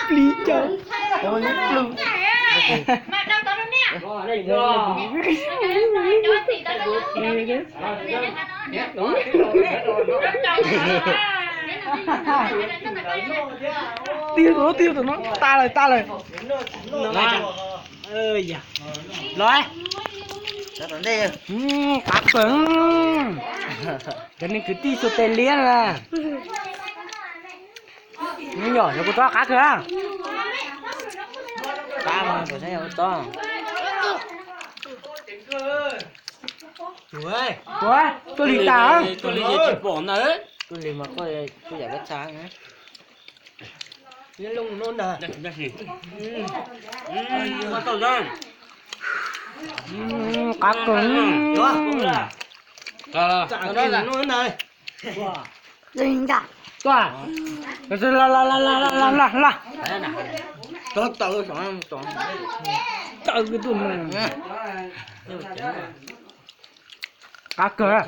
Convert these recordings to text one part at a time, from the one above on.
Plis cov. Twb yog tus no, twb yog tus no, tas lawm, tas lawm. Los, qab kawg. Cov neeg kwv tij xu tes liab na. Nyob nyom yog kuv tsob qab kawg. Qab mas kuv tsob. Ua, tuaj li tas. Tuaj li tsis pom ntawd. Tuaj li mas koj kuj yam koj tsa. Qab kawg. Tuaj, la la la la la la la. Tawv tawv, tawv kawg tuaj. Qab kawg.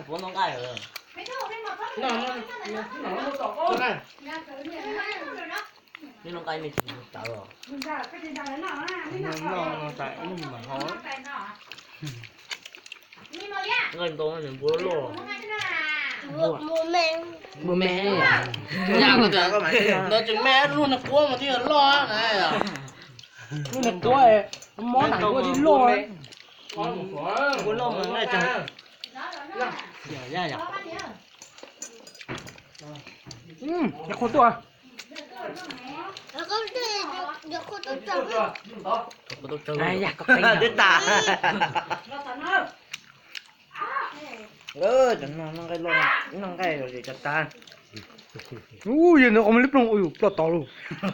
Npua me. Ntawd tseem me, lub niag quab mas thiaj loj na. Lub niag quab, mob nag quab thiaj loj. Npua loj mas nqaij tsawg. Yog qhua tuaj. Twb tas. Cov no noj nqaij loj, noj nqaij los tsis tas. Ub, yog ntawd qhov muaj lub plooj ua yus ploj tod lauj.